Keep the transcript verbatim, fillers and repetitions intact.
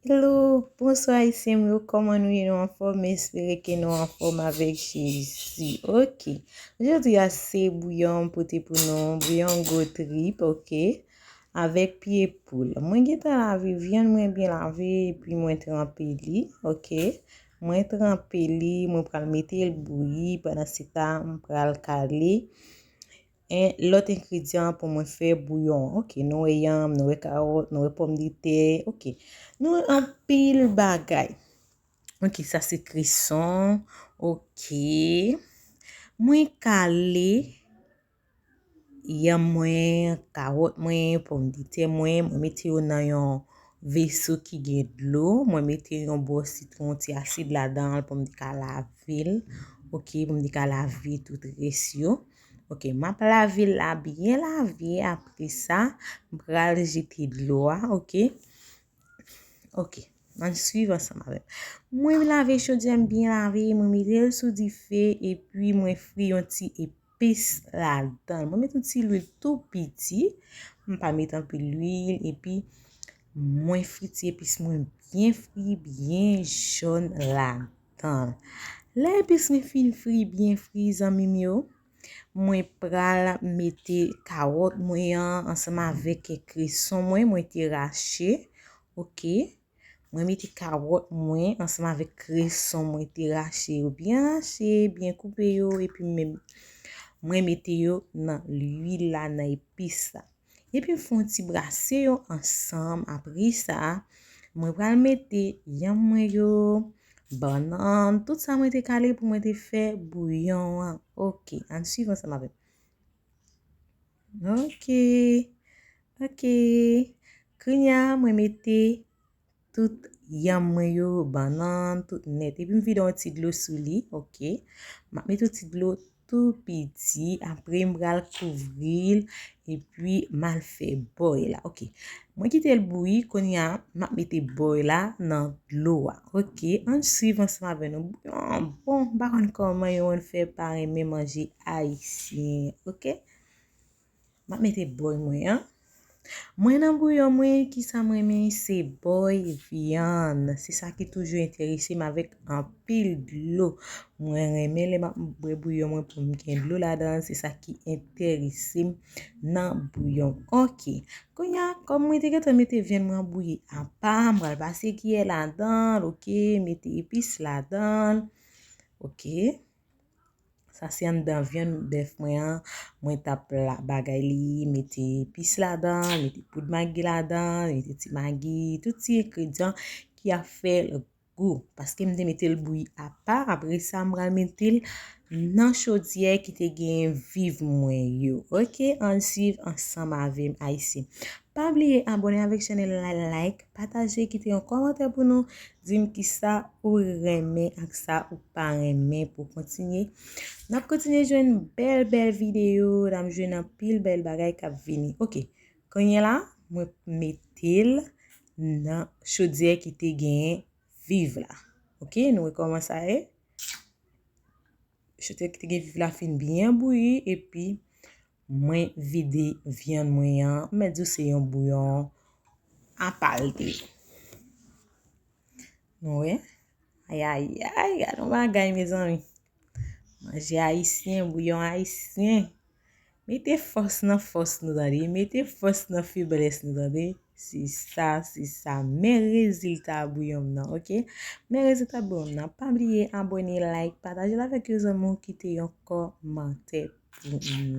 Hello, bonswa Ayisyen m yo, kòman nou ye? Nou anfòm? M espere ke nou anfòm avèk Jezi. Ok, jodi a se bouyon m pote pou nou, bouyon gwo trip, ok, avèk pye poul. Mwen gentan lave vyann mwen byen lave, epi mwen tranpe li, ok. Mwen tranpe li, mwen pral mete l bouyi, pandan se tan, m pral kale en lòt engredyan pou mwen fè bouyon. Ok, nou wè yanm, nou wè kawòt, nou wè pòmdetè. Ok, nou wè anpil bagay. Ok, sa se kreson. Ok, mwen kale yanm mwen, kawòt mwen, pòmdetè mwen, mwen mete yo nan yon veso ki gen dlo. Mwen mete yon bò sitwon, ti asid ladan l pou m te ka lave l. Ok, pou m te ka lave tout rès yo. Ok, m ap lave l la byen lave. Apre sa, m pral jete dlo a, ok. Ok, ann swiv ansanm avè m. Mwen lave chodyè m byen lave, mwen mete l sou dife, epi mwen fri yon ti epis ladan l. Mwen mete yon ti lwil tou piti, m pa mete anpil lwil, epi mwen fri ti epis mwen byen fri, byen jòn ladan l. Lè epis mwen fin fri, byen fri, zanmi m yo, mwen pral mete kawòt mwen an ansanm avèk kreson mwen, mwen te rache, ok. Mwen mete kawòt mwen ansanm avèk kreson mwen te rache yo, byen rache, byen koupe yo, epi mwen, mwen mete yo nan lwil la, nan epis la. Epi m fè yon ti brase yo ansanm. Apre sa, mwen pral mete yanm mwen yo, bannann, tout sa mwen te kale pou mwen te fè bouyon an. Ok, ann swiv ansanm avè m. Ok, ok. Kounye a, mwen mete tout yanm mwen yo, bannann, tout nèt. Epi m vide yon ti dlo sou li, ok. M ap mete yon ti dlo tou piti, apre m pral kouvri l, epi m al fè bòy la, ok. Mwen kite l bouyi, kounye a, m ap mete bòy la nan dlo a, ok. Ann swiv ansanm avè nou. Bouyon an bon, m pa konn kòman yo konn fè pa renmen manje ayisyen, ok. M ap mete bòy mwen an. Mwen nan bouyon mwen, kisa m renmen, se bòy vyann. Se sa ki toujou enterese m avèk anpil dlo. Mwen renmen lè m ap bwè bouyon mwen pou m gen dlo ladan l. Se sa ki enterese m nan bouyon. Ok. Kounye a, kòm mwen te gentan mete vyann mwen an bouyi apa, m pral pase kiyè ladan l, ok, mete epis ladan l. Ok. Sa se anndan vyann bèf mwen an. Mwen t ap la bagay li, mete epis ladan, mete poud magi ladan, mete ti magi, tout ti engredyan ki ap fè l gou. Paske m te mete l bouyi apa, apre sa m pral mete l nan chodyè ki te gen viv mwen yo. Ok, ann swiv ansanm avè m, Ayisyen. Pa bliye abòne avèk chanèl la, like, pataje, kite yon kòmantè pou nou. Di m kisa ou renmen ak sa ou pa renmen pou kontinye. N ap kontinye jwenn bèl, bèl videyo, n ap jwenn anpil bèl bagay k ap vini. Ok, kounye a la, mwen mete l nan chodyè ki te genyen viv la. Ok, nou wè kòman sa ye. Chodyè ki te gen viv la fin byen bouyi, epi mwen vide vyann mwen an. M mèt di w se yon bouyon apa l te ye. Nou wè? Ayayay, gade yon bagay, mezanmi. Manje ayisyen, bouyon ayisyen. Mete fòs nan fòs nou, tande. Mete fòs nan feblès nou, tande. Se sa, se sa. Men rezilta bouyon m nan, ok? Men rezilta bouyon m nan. Pa bliye abòne, like, pataje l avèk yon zanmi w, kite yon kòmantè pou nou.